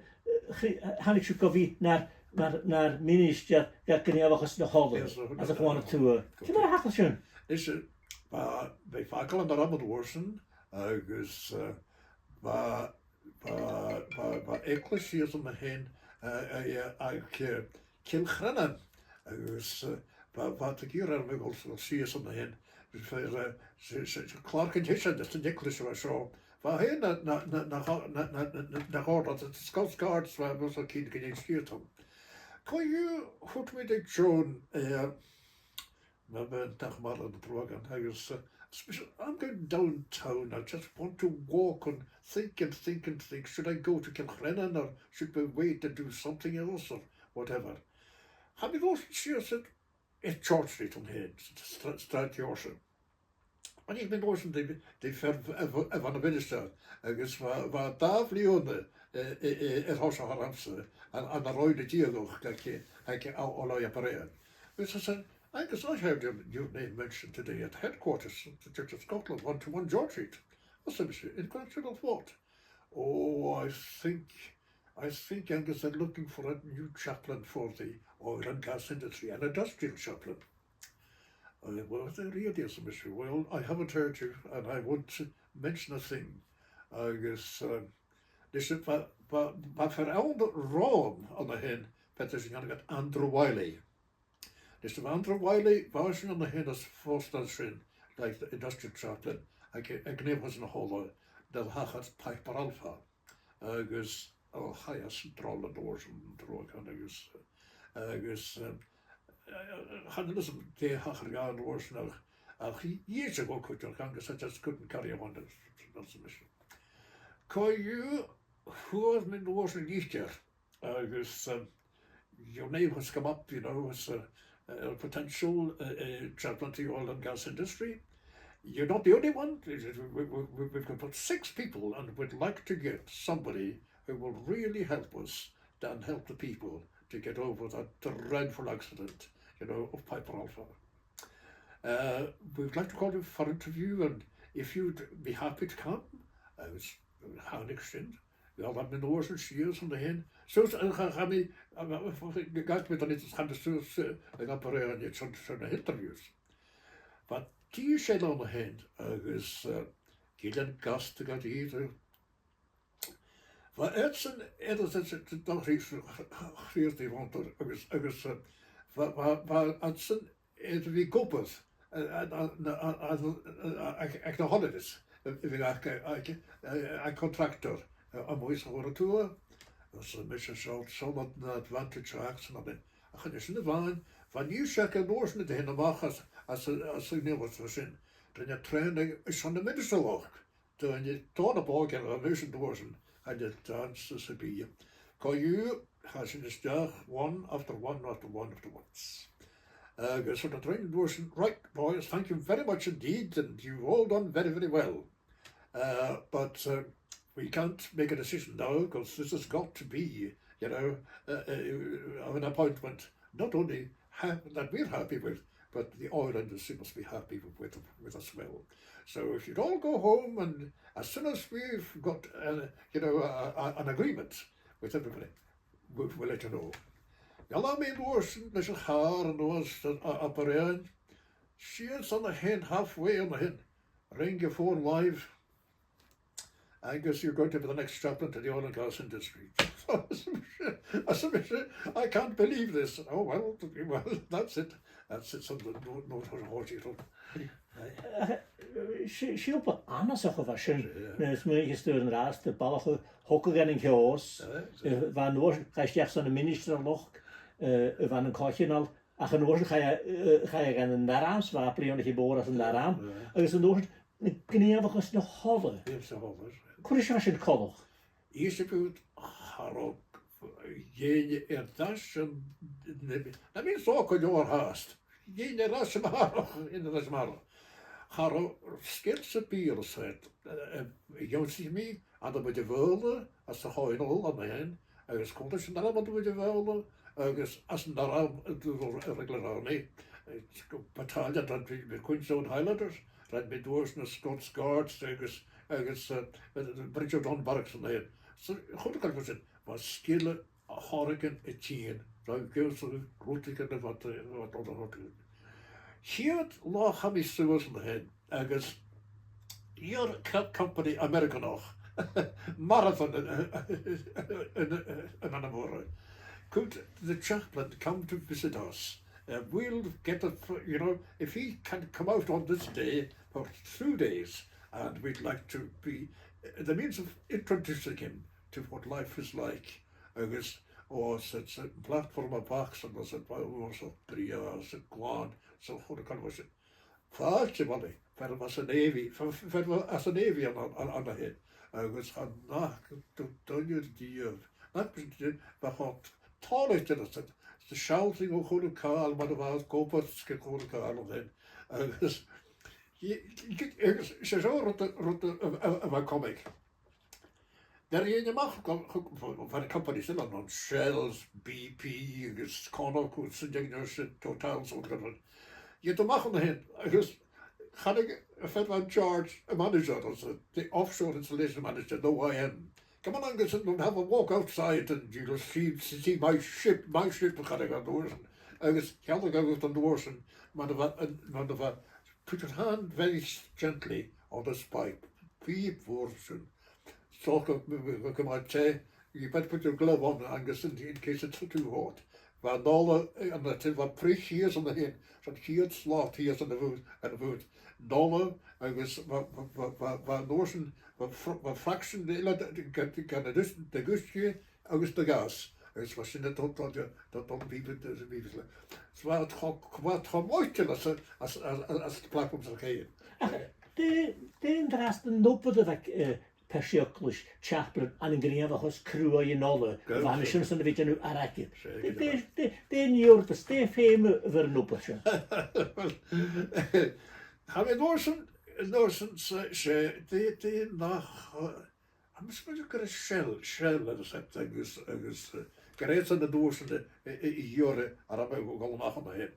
chri-, thàinig sibh gu bhith nar, nar, nar ministear do ghnìomhachas na h-ola, yes, as a' chlann tuath? Ciamar a thachair sin? Is, eh, bha, bha facal an arm an uair sin, agus, eh, bha, bha, bha, bha eaglais shìos an a shin, eh, eh, eh, aig, eh, Cill Chrannan, agus, eh, bha, bha iad ag iarraidh orm a dhol, dhol sìos an a shin, agus bha, eh, 's e, 's e, 's e clàrcann-seisean dhen eaglais a bha seo. Bha e fhèin na, na, na Coast Guards, bha, bha e seo cinnteach gun dèan sìos an. Co-dhiù, thuirt mi ri Joan, eh, na bha an t-àm air an truaghan, agus, eh, "I'm going downtown. I just want to walk and think and think and think. Should I go to Kilcrennan or should we wait and do something else or whatever?" Tha mi a' dol sìos air George Street an sin, Sra-, Sràid Gheòrrsa. An e mi a' dol sìos an dèidh, dèidh fear a bh-, a bh-, a bha na ministear, agus bha, bha dà bhliadhna, eh, eh, eh, air thoiseach ormsa, an, an, an roinn na dìoghachd aig, aig, aig Ò-, Òlaidh Obar Dheathain. Agus I said, "Angus, I heard your, your name mentioned today at headquarters of the Church of Scotland, one two one George Street." Arsa mise, "In connection of what?" "Oh, I think, I think, Angus, they're looking for a new chaplain for the oil and gas industry, an industrial chaplain." "Uh, well, if they really," arsa mise, "well, I haven't heard you, and I won't mention a thing." Agus, uh, nis, bha, bha, bha fear ann romham an a shin, fear a bha sin, an t-ainm aige Andrew Wylie. Nis, bha Andrew Wylie, bha esan an a shin os, os cionn sin, like the industrial chaplain, aig, aig gnìomhachas na h-ola, nuair a thachair Piper Alpha. Agus, o, chaidh e san droll an uair sin, an truaghan, agus, agus, eh, eh, chan eil fhios agam dè thachair dha an uair sin, ach, ach dh'inns e dhomh cuideachd, Angus, I just couldn't carry on as, as a mission. Co-dhiù, fhuair mi an uair sin litir, agus, um, your name has come up, you know, as a, a potential, uh, uh, chaplain to the oil and gas industry. You're not the only one. We, we, we, we've got about six people, and we'd like to get somebody who will really help us and help the people to get over that dreadful accident, you know, of Piper Alpha. Uh, we'd like to call you for interview, and if you'd be happy to come, agus thàinig sin, bha mi an uair sin sìos an a shin. So, eh, cha, cha mi, eh, eh, ghabh mi dhan, is cha mi suas, eh, ag obair an sin, sin na interviews. Bha dithis eile an a shin, agus, eh, gillean gasta gad iad, eh. Bha iadsan, iadsan, iadsan, do chridhe, chridhe, agus, agus, eh, bha, bha, bha iadsan air a bhith ag obair, eh, eh, eh, eh, eh, aig, aig na holidays, eh, a bhith aig, aig, aig, aig contractor, a-muigh sa chòmhradh tuath, agus mise seo, seo na, na advantage a th' agamsa. Ach chan e sin a-mhàin, bha an fhìor sheac an uair sin a' tighinn a-mach às, às, às an gnìomhachas sin. Rinn e trèanadh airson na ministrealachd. Duine, tòrr na b' òige na mise an uair sin, a' dèanamh dannsa 's a' bhìdh. Co-dhiù, chaidh sinn a-steach, one after one after one after once. Agus sort of rinn an uair sin, "Right, boys, thank you very much indeed, and you've all done very, very well. Uh, but, uh, we can't make a decision now, 'cause this has got to be, you know, uh, uh, an appointment not only ha-, that we're happy with, but the oil industry must be happy with, with, with as well. So if you'd all go home, and as soon as we've got, uh, you know, a, a, an agreement with everybody, we'll, we'll let you know." Dh'fhalbh mi an uair sin leis a' chàr a-nuas à, à, à Obar Dheathain. Sìos an a shin, halfway an a shin, rang a' fòn làimh. "Angus, you're going to be the next chaplain to the oil and gas industry." Arsa mise, arsa mise, "I can't believe this." "Oh, well, well, that's it. That's it." So no, no, no, no, no, no. Aye. 'S e, 's e obair annasach a bha sin. 'S e, yeah. Nuair a smaoinicheas tu air an-dràsta, balach a thogadh ann an Ceòs, aye, 's e, eh, bha an uair sin, chaidh a-steach son na ministrealachd, eh, a bha ann an coitheanal, ach an uair sin chaidh, eh, chaidh e dhan an arms, bha e bliadhnaichean mòr anns an arms, aye, agus an uair sin na gnìomhachas na h-ola. Gnìomhachas na h-ola, 's e. Ciamar a tha sin coltach? Is e, bha, cha robh, dh'fheumadh tu air ais an, na, na, bha mi seo gu leòr fhathast. Dh'fheumadh tu air ais a-màireach, dh'fheumadh tu air ais a-màireach. Cha robh sgeul sam bith air a shon, eh, eh, dh'ionnsaich mi ann am Muir a' Bheòla, anns a' choitheanal an sin, agus cunntainn an arm ann am Muir a' Bheòla, agus anns an arm, eh, regular army, eh, battalion, rinn mi, mi Queen's Own Highlanders, rinn mi an uair sin na Scots Guards, agus, agus, eh, eh, Bridge of Don Barracks an sin. So, chunnaic mi sin, bha sgeul a thoradh a' tighinn, bha sgeul sa rudeigin a bha, a bha, a bha. A' chiad latha a chaidh mi suas an sin, agus fhuair co-, company Ameireaganach, Marathon an, an, an, an t-ainm orra. "Could the chaplain come to visit us? Uh, we'll get a, you know, if he can come out on this day for two days, and we'd like to be, uh, the means of introducing him to what life is like." Agus, o, 's e, 's e platform a bh' aca-san, 's e, o, 's e brèagha, 's e glan, 's e chun a' chàil, 's e fàilte bhaile, fear a bha sa Navy, fe-, fe-, fear a bha sa Navy an, an, an, an a shin. Agus chan fhaca tu duine dhiubh. Nach b' e, bha iad cho toilichte, 's e, 's e shouting o chionn a chàil, mar a bha iad ag obair 's gu chionn a chàil an sin. Agus, i-, i-, agus 's e seo rud a, rud a, a, a, a bha comic. Nuair a dh'fhalbh mi a-mach gu, gu, gu, bha na companies eile ann, Shells, B P, agus Conoco, 's an dèidh sin, Total, 's an dèidh sin. Dh'fhalbh mi a-mach an sin, agus chanadh am fear a bha in charge, a manager, 's e, the offshore installation manager, the O I M. "Come on, Angus, and we'll have a walk outside, and you'll see, see my ship, my ship," chanadh e an uair sin. Agus shealladh e dhomh an uair sin, mar a bha, mar a bha, "Put your hand very gently on this pipe." Pìob mhòr sin. So, come, come, come on, say, you better put your glove on, Angus, in, in case it's too hot. Bha an ola, eh, an, eh, bha prìs shìos an sin, 's an t-siud slat shìos an bhùth, an bhùth. An ola, agus bha, bha, bha, bha, bha an uair sin, bha fr-, bha fraction eile de, de, de, de, de dh'uisge agus de ghas. Agus bha sin a' dol, dol, dol, dol, dol, bhith, bhith, bhith, bhith. So bha iad cho, bha iad cho moiteil às a, às, às, às, às a' platform sin fhèin. Ach dè, dè an-dràsta an obair a bh' aig, eh, Pearsa Eaglais, chaplain ann an gnìomhachas cruaidh an ola, bha mi sin san a bhith a' dèanamh airgead. Dè, dè, dè, dè an iarrtas, dè feum a bh' air an obair sin? Tha mi an uair sin, an uair sin, 's e, 's e, dè, dè nach, eh, tha mi a' smaoineachadh gur e Shell, Shell a bh' ann, agus, agus, eh, gur e sin an uair sin a, a, a, a ghearradh a bha mi a' dol a-mach an sin.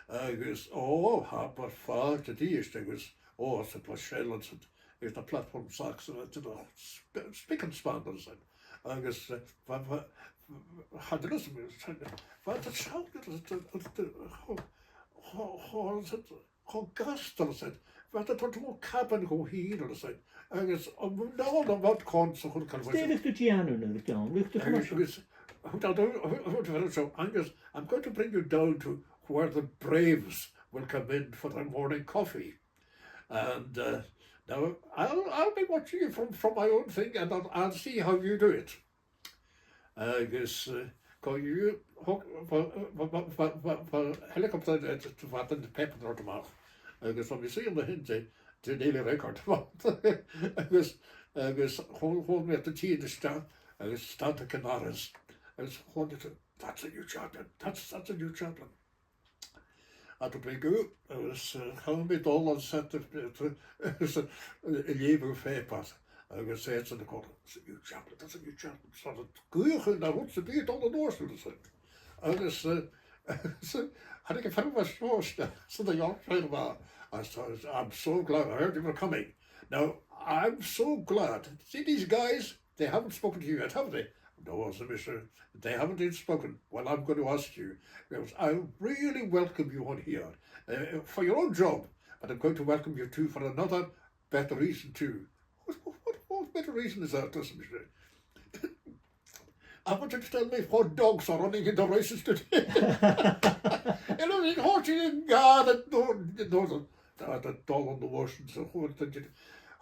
Agus, o, tha, bha fàilte dhìot, agus, o, 's e, bha Shell an sin, agus na platform sacks, eh, you know, sp-, spick and span an sin. Agus, eh, bha, bha, chan eil fhios agam, bha iad a' sealltainn, cho, cho, cho, cho gasta, 's e. Bha iad a' toirt cabin dhomh fhìn, 's e. Agus, um, no, no, not con sa chur can. Dè bhiodh tu a' dèanamh nuair a bhiodh tu ann? Bhiodh tu a' cumail... Agus, thuirt e, thuirt e, thuirt e, "Angus, I'm going to bring you down to where the braves will come in for their morning coffee." And, uh, Now, I'll, I'll be watching you from, from my own thing, and I'll, I'll see how you do it. Agus, uh, co-dhiù, thug, bha, bha, bha, bha, bha helicopter, uh, t-, t-, bha an pàipear a' dol a-mach. Agus bha mi a' suidhe an sin, the, the Daily Record. Agus, agus chuala, chuala mi iad a' tighinn a-steach, agus stad aig an doras. Agus chuala mi, "That's a new chaplain. That's, that's a new chaplain." A' dol beag, agus, uh, chaidh mi a' dol an set of, uh, agus, uh, a' leughadh pàipear, agus e sin a' cur, "That's a new chaplain, that's a new chaplain." So, a' guidhe chun na rud sam bith a' dol an uair sin, a-nis. Agus, uh, so, thàinig am fear a bha seo, so the Yorkshire bha, I said, "I'm so glad I heard you were coming. Now, I'm so glad. See these guys? They haven't spoken to you yet, have they?" "No," said Mister, "they haven't even spoken." "Well, I'm going to ask you, because I really welcome you on here, uh, for your own job, but I'm going to welcome you too for another better reason too." "What, what, what, what better reason is that?" said Mister. "I want you to tell me what dogs are running in the races today." And I mean, what you got at no, no, no. Tha, tha dol an uair sin, so chuir, tha, tha,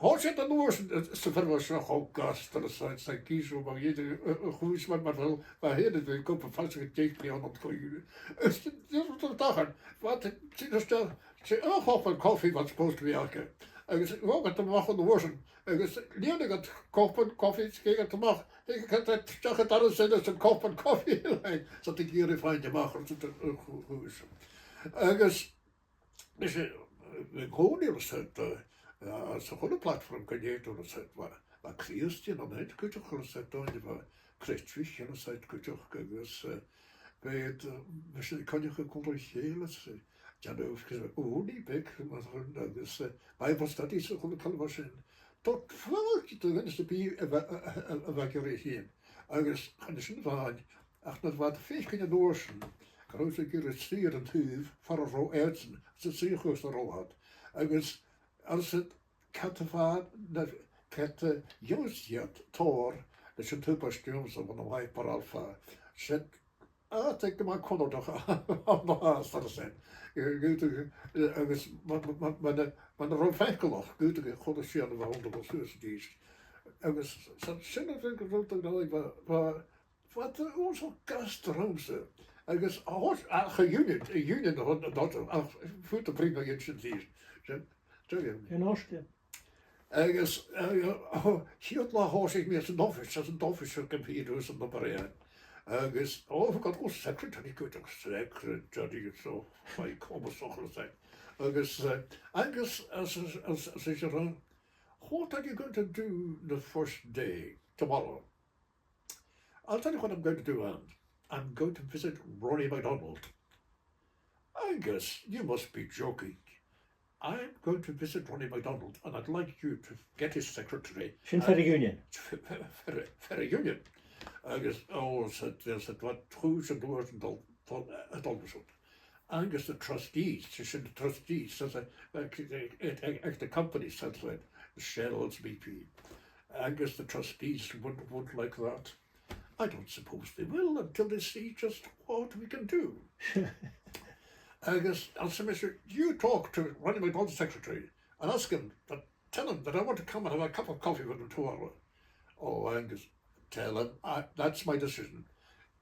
thòisich an uair sin, eh, sa bhàta seo cho gasta, tha, 's e, 's e geezer a bha iad, eh, eh, a' cur sìos mar, mar a bha, bha iad a' cur, bha fàs aca deich bliadhna an co-dhiù. Is, is, is, is, tha, tha, bha, tha, tha, tha, tha, a' chupan cofaidh a bha supposed to be aca. Agus thòisich iad a-mach an uair sin, agus lìon iad cupan cofaidh, sgèith iad a-mach, thig iad a-steach an doras sin, is an cupan cofaidh, like, so tha iad ag iarraidh faighinn a-mach, so, eh, eh, chu, chu, sin. Agus, Is e, eh, an-còmhnaidh, a bheil fhios agad, eh, eh, sa h-uile platform gun tèid thu, a bheil fhios agad, bha, bha Crìosdaidhean ann an cuideachd, a bheil fhios agad, daoine a bha creidmhich, a bheil fhios agad, cuideachd, agus, eh, bha iad, eh, bha sinn a' coinneachadh còmhla ri chèile, 's, eh, dèanamh, eh, ùrnaigh beag, mar sin, agus, eh, Bible studies, a h-uile càil mar sin. Tha fàilte do dhuine sam bith a bha, a, a, a, a bha ag iarraidh fhaighinn. Agus chan e sin a-mhàin, ach nuair a bha iad a' faicinn an uair sin gun robh sinn ag iarraidh suidhe air an taobh far an robh iadsan, 's a' suidheachadh san robh iad. Agus, arsa iad, "Càit a bheil, na, càit a dh'ionnsaich iad tòrr leis an tubaist dhiubh-sa bhon a' Wiper Alpha?" 'S e, "Ah, tha e gu math cunnartach," arsa iad. Agus ma, ma, ma, ma, ma, ma robh e faiceallach, dh'fhaodadh e a chuala sìon a bha annta bho suas an dithis. Agus 's e sin a bha gu robh, bha, bha, bha iad uabhasach gasta riumsa. Agus a thòis-, a, a Union, a Union, a, a, a, a, fhuair thu bruidhinn mu dheidhinn sin a-rithist. Sin, sin e. An oidhche. Agus, eh, o, a' chiad latha thòisich mi anns an oifis, anns an oifis aig a' bhìdeas an Obar Dheathain. Agus, o, bha gu leòr secretary cuideachd, secretary, so, bha e comasach, a bheil fhios agad. Agus, eh, agus, as, as, as, as, as, "What are you going to do the first day, tomorrow?" "I'll tell you what I'm going to do, Anne. I'm going to visit Ronnie MacDonald." "Angus, you must be joking." "I'm going to visit Ronnie MacDonald, and I'd like you to get his secretary." Sin fear a' Union. F-, f-, fear, fear a' Union. Agus, o, said, they said, "What, who's the worst in the, the, the, the, Angus, the trustees," 's e sin, the trustees, says, uh, uh, uh, uh, uh, the company, says, uh, Shell's B P. "Angus, the trustees wouldn't, wouldn't like that." "I don't suppose they will until they see just what we can do." Agus, arsa mise, "You talk to Ronnie MacDonald's secretary and ask him that, tell him that I want to come and have a cup of coffee with him tomorrow." "Oh, Angus, tell him, I, that's my decision."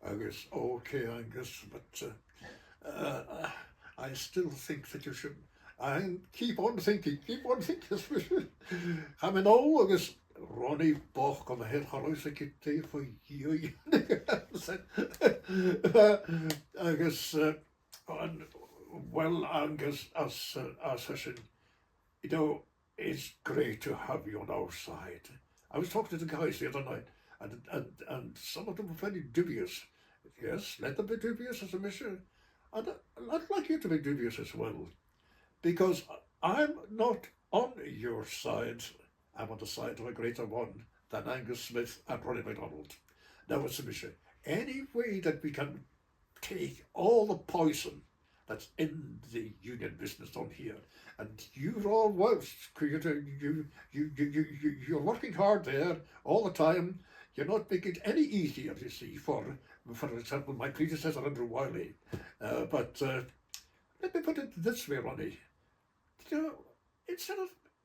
Agus, "Okay, Angus, but, uh, uh, I still think that you should, I keep on thinking, keep on thinking." Chaidh mi a-null agus Ronnie bochd on a h-aon, cha robh fhios aige dè bha e a' dèanamh. Agus, uh, and, well, Angus, arsa, uh, arsa esan, you know, "It's great to have you on our side." I was talking to the guys the other night, and, and, and some of them were very dubious. "Yes, let them be dubious," arsa mise. "And I'd like you to be dubious as well, because I'm not on your side. I'm on the side of a greater one than Angus Smith and Ronnie MacDonald." Now, arsa mise, any way that we can take all the poison that's in the union business on here. And you're all worse, 'cause you're, you, you, you, you, you, you're working hard there all the time. You're not making it any easier, you see, for, for example, my predecessor, Andrew Wylie. Uh, but, uh, let me put it this way, Ronnie. You know, instead of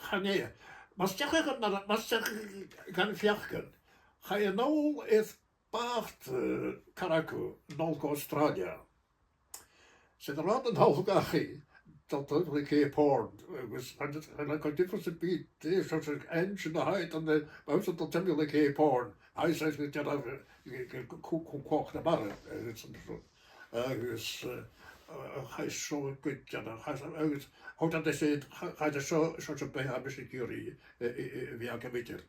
chan e. Mus deach e gun, mus deach e gun fhaicinn, chaidh e a-null air bàta, eh, Carraig Dhubh, a-null gu Astràilia. 'S e an rud a thug e dhachaigh, dol timcheall air Cape Horn, agus chan eil, chan eil e gu diofar sam bith dè seòrsa engine a th' ann, eh, bha e a' dol timcheall air Cape Horn, agus 's e gu dearbh, eh, eh, cu-, cu-, cumhachd na mara, eh, agus, eh, agus, eh, eh, chaidh seo gu dearbh, chaidh, agus thug e an sin, chaidh, chaidh seo, seo, seo beatha mise ag iarraidh, eh, eh, eh, a bhith agam idir.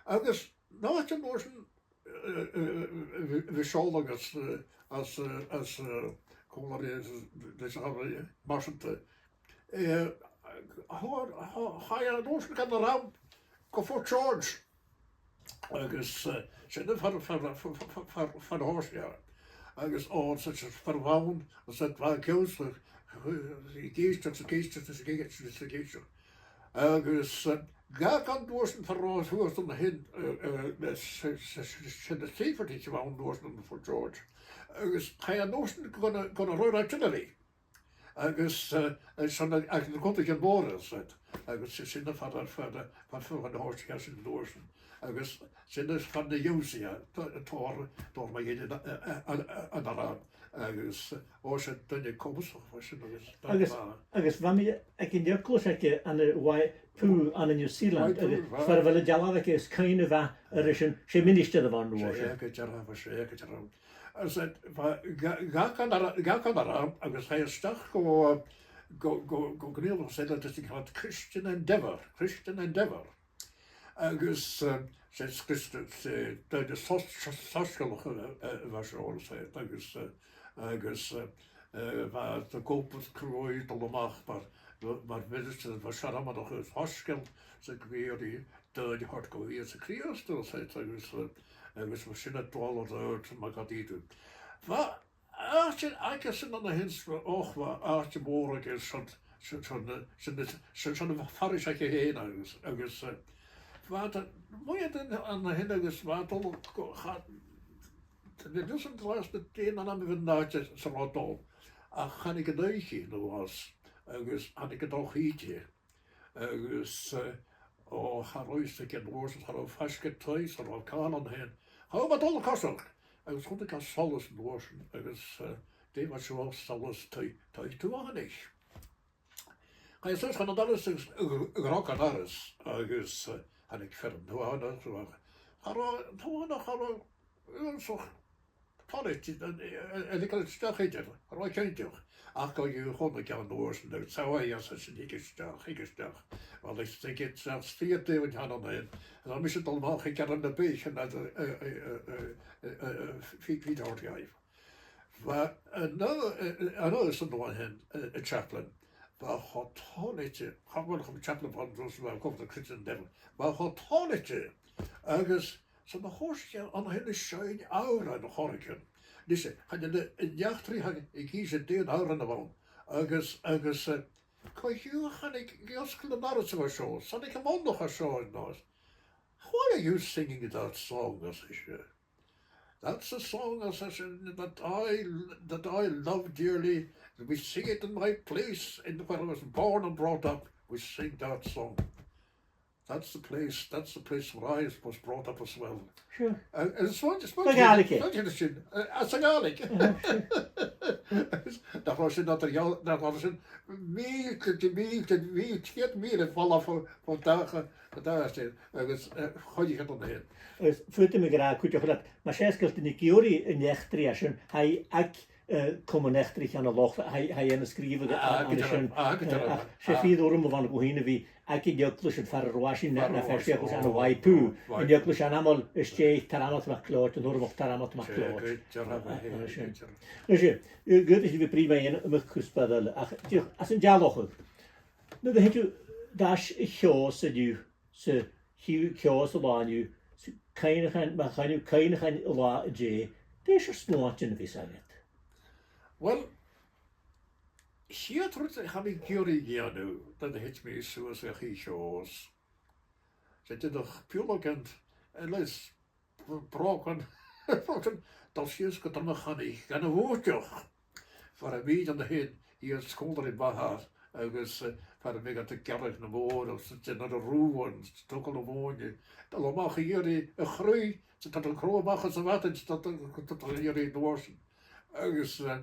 Agus an uair sin, eh, eh, eh, bha, bha seòladh às, eh, às, eh, às, eh, còmhla ri, leis a' chàr, eh, marshanta. Eh, thòir, thò-, chaidh e an uair sin gun an Ràmh gu Fort George. Agus, eh, sin far, far, far, far, far, far an do thòisich e. Agus ò, 's e, 's e far a bh' ann, 's e bha e ag ionnsachadh, ag èisteachd, 's ag èisteachd, 's ag èisteachd, 's ag èisteachd. Agus, eh, dh'fhàg e an uair sin far an robh e shuas an sin, eh, eh, 's e, 's e, 's e, 's e na Seafordaich a bh' ann an uair sin ann am Fort George. Agus chaidh e an uair sin gun a, gun an Royal Artillery. Agus, eh, eh, 's ann aig, aig na cunntasan mòra, 's e, agus 's e sin far, far, far, far, far an do thòisich e sin an uair sin. Agus sin far na dh'ionnsaich e, tò-, tòrr, tòrr mu dheidhinn an, an, an, an, an Ràmh. Agus, eh, ò, 's e duine comasach a bha sin agus, agus, agus bha mi aig an eaglais aige ann an Waipu ann an New Zealand, Waipu, agus bha. Far a bheil an dealbh aige is cuimhne mhath air sin, 's e ministear a bh' ann an uair sin. 'S e, gu dearbh, 's e, gu dearbh. Agus, eh, bha, dh'fhà-, dh'fhàg e an Ra-, dh'fhàg e an Ràmh agus chaidh e a-steach gu, gu, gu, gu gnothach eile a bh' ann a' call Christian Endeavour, Christian Endeavour. Agus, eh, 's e Christian, 's e duine sos-, sos-, soisgeulach, eh, eh, a bha seo, 's e, agus, eh, agus, eh, eh, bha e a' cur cruaidh a' dol a-mach mar, mar mhinistear, mar shearmonach air soisgeul, 's e ag iarraidh daoine a thoirt gu facal Chrìosd, 's e, agus, eh, agus mar sin a' dol air adhart mar gum biodh. Bha àite aigesan an sin, och, bha àite mòr aige sin, sin, sin, eh, sin, sin, sin, sin am parish aige fhèin agus, agus, eh, bha iad, mu dheidhinn an sin agus bha iad a' dol gu, cha-, chan eil fhios agam dè an t-ainm a bh' air an àite san robh e a' dol, ach thàinig an oidhche a-nuas agus thàinig an droch-shìde. Agus, eh, o, cha robh fhios aige an uair sin, cha robh faisg air taigh, cha robh càil an sin. Cha robh e a' dol a choiseachd, agus chunnaic e solas an uair sin, agus, eh, dè mar a tha solas tu, tu, tuathanach. Chaidh e suas chun an doras agus a, a, a ghrog an doras agus, eh, thàinig fear an tuathanach, cha robh, an tuathanach, cha robh, ionnsach, toilichte, eh, eh, eh, a' leigeil a-steach idir, cha robh e cinnteach. Ach gu bheil e a' cur an ceann an uair sin, agus tha e a' seasamh sin, thig a-steach, thig a-steach. Uill, is thig e a-steach, 's fhiach dè bh' ann an sin. Is tha mise a' dol a-mach a dh'fhear na bìdh, an, eh, eh, eh, eh, eh, eh, eh, fi-, fi-, fìor dhaibh. Bha an, eh, eh, an uair sin an uair sin, eh, an chaplain. Bha e cho toilichte, cha mhòr nach robh am chaplain bhon Ròs, bha e cofhurtail creideamh an deabhail. Bha e cho toilichte, agus 's ann a thòisich e an sin a' seinn òrain a' chòrr a chionn. Nise, chan eil an eachdraidh ag innse dè an t-òran a bh' ann. Agus, agus, eh, co-dhiù thàinig e a-steach an doras a bha seo, 's thàinig am monach a seo an-dràsta. "Why are you singing that song?" ars ise. "That's a song," ars esan, "that I, that I love dearly. We sing it in my place, in where I was born and brought up. We sing that song. That's the place, that's the place where I was brought up as well." Sure. Uh, and it's not, it's not, Sa Ghàidhlig. Not just sin, uh, uh, sa Ghàidhlig. Uh, sure. Nach robh sin eadar-dhealaichte, nach robh sin mìltean, mìltean, mìltean, ceud mìle falamh bho, bho dà, bho dà àite, agus, eh, choinnich iad an sin. Agus faodaidh mi a ràdh cuideachd leat, mas e 's gu bheil duine ag iarraidh an eachdraidh sin, tha e aig, eh, Comann Eachdraidh Cheann a' Loch, tha, tha e na sgrìobhadh a, a, a, gu dearbh, sin, ah, gu eh, dearbh, ach 's e ah. Fìor urram a bhàsaich mi fhìn a bhith aig an eaglais an far an robh sinn, na, far na an robh sinn, faiseachas an, oh, Y P, right. An eaglais ainmeil, is dè, Tormod MacLeòid, an t-Urramach Tormod MacLeòid. Gu dearbh, ah, ah, sin. Gu dearbh. Nise, eh, gu dearbh, bha mi a' bruidhinn mu dheidhinn a-mach cuspair eile, ach, dìreach, às an dealachadh. Nuair a thèid thu air ais a Cheòs an-diugh, 's a chì thu Ceòs an latha an-diugh, 's cuimhneachain, ma chì thu cuimhneachain an latha an-dè, dè seòrsa smuaintean a bhios agad? Uill, a' chiad rud a tha mi ag iarraidh a dhèanamh, nuair a thèid mi suas a Cheòs, 's e dìreach piuthag an, eh, leis brògan, brògan, dol sìos gu Dùn a' Chonaich, gun a' Bhùtach. Far am biodh iad an sin, iad sgoilearan mhath, agus, eh, far am biodh iad a' gearradh na mòr, agus a' dèanamh na rùin, 's a' togail na mòine. Dol a-mach a dh'iarraidh a' chruidh, 's a' togail crodh a-mach às a' mhadainn, 's a' togail, togail a dh'iarraidh an uair sin. Agus, eh,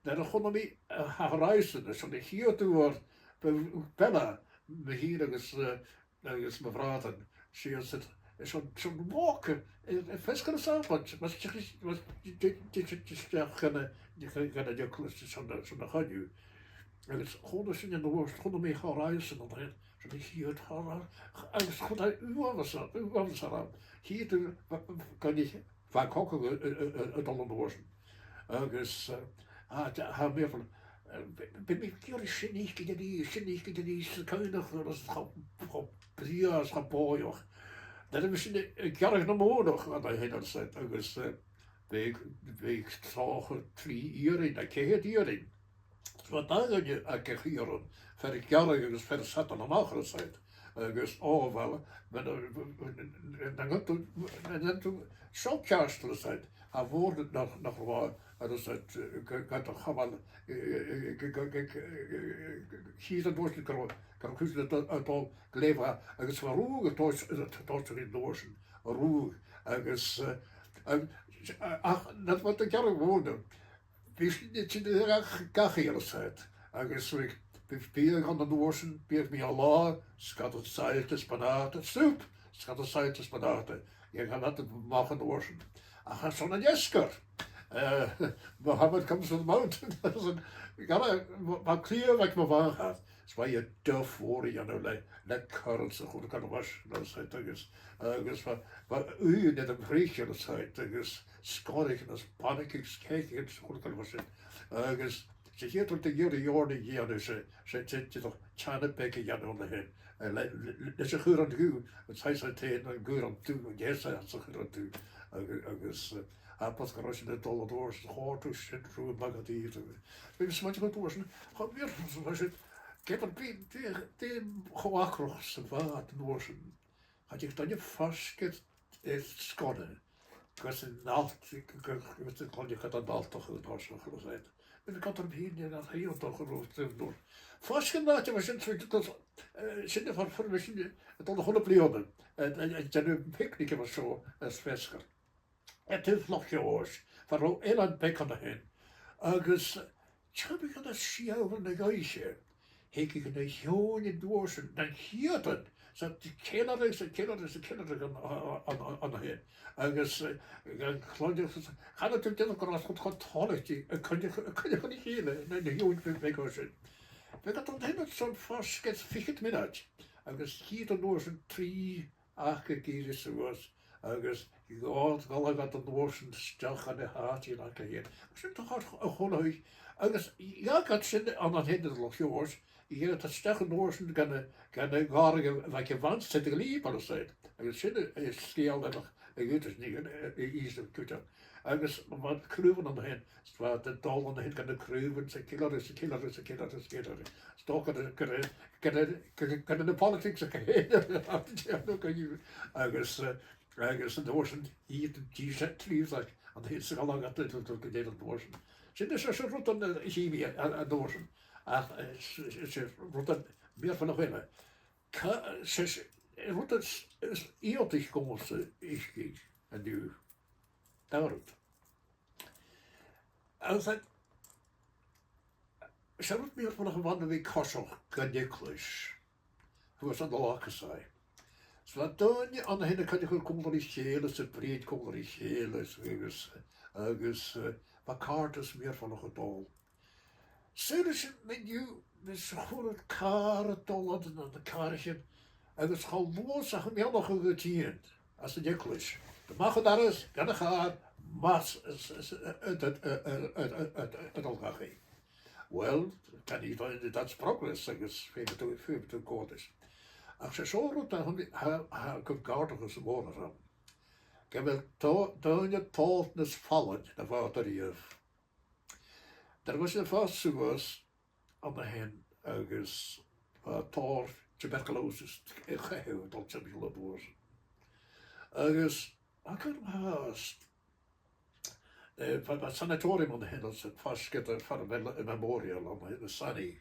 nuair a chunna mi, eh, Horizon, 's ann a' chiad uair, b-, b' fheàrr leam fhìn agus, eh, agus mo bhràthair, sìos air, air son, son walk, eh, eh, feasgar an t-Sàbaid, mas e, mas e, de, de, de, de, de, gun a, gun a, gun an eaglais, son, son a' choinneamh. Agus chunna sinn an uair, chunna mi Horizon an sin, son a' chiad Horizon, agus chunna e uabhasach, uabhasach, a' chiad, bha, bha, gun a, bha e cogadh a, a, a, a' dol an uair sin. Agus, eh, a, tha, tha mi a' faireachdainn, eh, bha, bha mi ag iarraidh sin fhaicinn a-rithist, sin fhaicinn a-rithist, 's a' cuimhneachadh air, cho, cho brèagha 's cho bòidheach. Nuair a bha sinn a', a' gearradh na mònach an sin, ars esan, agus, eh, bhiodh, bhiodh trì, trì iarainn, no ceithir iarainn. 'S bha dà dhuine aig gach iarainn, fear a' gearraidh agus fear a' seasamh a-mach, ars esan. Agus, o, uill, ma, ma, ma, ma, ma, ma, seo ceart, ars esan, tha e mòr nach, nach robh, ars esan, gu, gu, gu, chì thu an uair sin gun robh, gun robh cùisean a' dol, a' dol glè mhath, agus bha rùdh a' tòis-, a' tòiseachadh an uair sin, rùdh, agus, eh, ach, ach, nuair a bha iad a' gearradh mònach, bha sinn a' tighinn gach, gach uair, ars esan, agus bhiodh, bhiodh biadh ann an uair sin, biadh meadhan-latha, sgadan saillte is buntàta, soup, sgadan saillte is buntàta, dh'fheumadh iad a bhith a-mach an uair sin. Ach airson an fheasgair, eh, Muhammad comes to the mountain, ars esan, gu, bha, bha cliabh aig mo mhàthair, is bha i a' duff mhòr a dhèanamh le, le currants a chur gu leòr, ars esan, agus, agus bha, bha uighean air a' chridhe, ars esan, agus sgonaichean is banaichean is cèicichean a chur gu leòr sin. Agus 's e a' chiad rud a dh'iarr i oirnn a dhèanamh, 's e, 's e, 's e, 's e teine beag a dhèanamh an sin. Eh, le, le, le, leis a' chur an dubh, an saighead teine, an cur an dubh, an deas anns a' chur an dubh. Agus, agus, eh, abair gun robh sinn a' dol an uair sin, chòrd sin rium math gu dearbh. Bha mi a' smaoineachadh an uair sin, cha mhòr, bha sin, ged a bha, bha, bha e cho acrach 's a bha e an uair sin. Cha tigeadh duine faisg air, air sgona gus an allt, gu, gu, gus an cluinneadh iad an allt a' tòiseachadh, ars esan. Bha mi a' coimhead orm fhìn, an tèid an allt a' tòiseachadh an uair sin. Faisg an àite mar sin, so, eh, sin a' far, far, mar sin, a' dol a h-uile bliadhna, eh, eh, eh, dèanamh picnic mar seo, eh, air feasgar. Air taobh Loch Cheòis, far an robh eilean beag an sin. Agus timcheall air sia uairean na h-oidhche, thigeadh na h-eòin an uair sin, nan ceudan, 's iad a' ceiliuradh, 's a' ceiliuradh, 's a' ceiliuradh an, an, an, an sin. Agus, eh, gan cluinntinn, chan eil thu dèanamh gur e cho, cho toilichte a' coinneachadh, a' coinneachadh ri chèile, na, na h-eòin bheaga sin. Bhiodh iad an sin airson faisg air fichead mionaid, agus thigeadh an uair sin trì aca ag èirigh suas, agus dh'fhalbhadh iad an uair sin a-steach dha na h-àiteachan aca fhèin. Sin a' chur a h-uile h-oidhche. Agus dh'fhàg iad sin ann an teine Loch Iòis, dh'fhàg iad a-steach an uair sin gun a, gun a' ghàrradh a bh' aig a' bhanstad a' Ghleidheadh, mar a shaoil. Agus sin an, an sgeul a bh' aig a' bhanstad a dh'fhàg iad a-steach. Agus bha craobhan ann an sin, 's bha iad a' dol ann an sin gun a' chraobhan, 's a' ceiliuradh, 's a' ceiliuradh, 's a' ceiliuradh, 's a' ceiliuradh. 'S dòcha gun a, gun a, gun a, gun a, gun a na politics a' coimhead. Agus, eh, agus an uair sin, iad an dithis a' trì, like, an sin 's a' gabhail a' ghàrradh, gu dè an uair sin. Sin, 's e, 's e rudan, eh, a chì mi a, a, an uair sin. Ach, eh, 's e, 's e, 's e rudan mìorbhaileach eile. Ca-, 's e, 's e rudan as, as iongantaiche dhòmhsa fhaicinn an-diugh. Dà rud. Agus, like, 's e rud mìorbhaileach a bh' ann a bhith a' coiseachd gun eaglais. Shuas an loch, 's e. 'S bha daoine ann a shin a' coinneachadh còmhla ri chèile, 's a' bruidhinn còmhla ri chèile, agus, agus, eh, bha càirdeas mìorbhaileach a' dol. Saoil an sin an-diugh, bhios a h-uile càr a' dol ann an, anns na càraichean, agus cho luath 's a tha am beannachadh a' tighinn às an eaglais, a-mach an doras, gun a' chàr, mas, a, a, a, a, a, a, a, a dhol dhachaigh. Well, can you find that that's progress, agus feumaidh tu, feumaidh tu còmhradh. Ach 's e seo rud a tha, tha, tha gu gàirdeachas mòr orm. Gu bheil do-, daoine tòrr nas fallain na bha iad a-riamh. Dar a bha sinn a' fàs suas ann a shin agus, uh, tòrr tuberculosis, eh, chaitheamh a' dol timcheall an uair sin. Agus, ach an fhàs, eh, bha, bha sanatorium ann a shin, anns an, faisg air far a bheil am Memorial ann a shin, an Sani.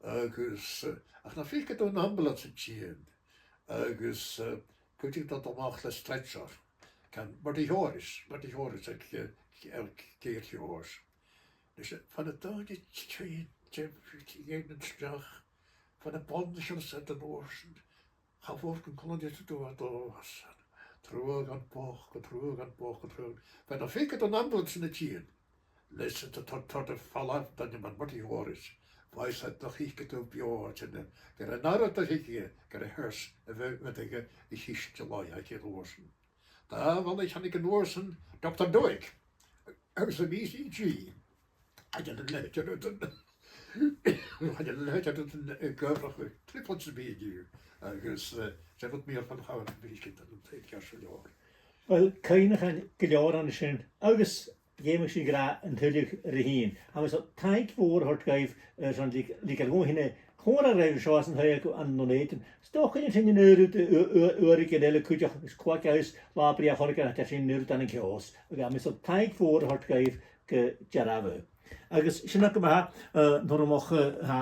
Agus, eh, ach nam faiceadh tu an ambulance a' tighinn, agus, eh, cuideigin a' dol a-mach le stretcher, can Murty Horse, Murty Horse aig, eh, aig Cèir Sheòrais. Leis, eh, bha na daoine a' tighinn, tighinn a-steach, bha na boireannaich an uair sin, cha mhòr gun cluinneadh tu iad a' dol às an, truaghan bochd, truaghan bochd, truaghan. Bha na faiceadh tu an ambulance a' tighinn. Leis an t-, t-, t-, t-, falbh duine mar Murty Horse, bha fhios aca nach fhaiceadh tu beò a' tighinn, gur e an aire a thigeadh, gur e hearse a bh-, bhiodh aige a' chiste laighe aig an uair sin. Dà bhliadhna a thàinig an uair sin Doctor Doig, agus am E C G, a' dèanamh leithid de rudan, a' dèanamh leithid de rudan, eh, gu trioblaid sam bith an-diugh, agus, eh, 's e rud mìorbhaileach a bha sin an taobh ceart sa leabhar. Uill, cuimhneachain gu leòr an sin, agus dh'fheumadh sinn a ràdh an tuilleadh ri thighinn. Agus taing mhòr a thoirt dhuibh, eh, airson leigeil, leigeil dhomh fhìn a chomharrachadh ribh an seo san taigh agaibh ann an Dùn Èideann. 'S dòcha gun dèan sinn an aon rud, u-, u-, uaireigin eile cuideachd, is cò aig a tha fhios, latha brèagha a thoirt dhuinn, tha sinn an aon rud ann an Ceòs. Agus tha mi a' smaoineachadh taing mhòr a thoirt dhuibh gu dearbh. Agus sin agaibh e, eh, an t-Urramach, eh, tha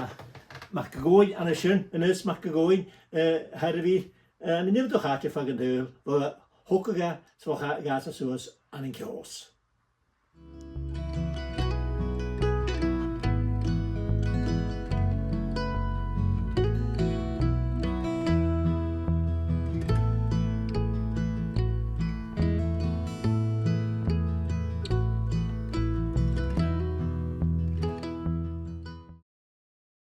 Mac a' Ghobhainn an sin, Aonghas Mac a' Ghobhainn, eh, tha e air a bhith, eh, ann an iomadach àite feadh an t-saoghail, bho thogadh e, 's bho dh'fhàs e suas ann an Ceòs.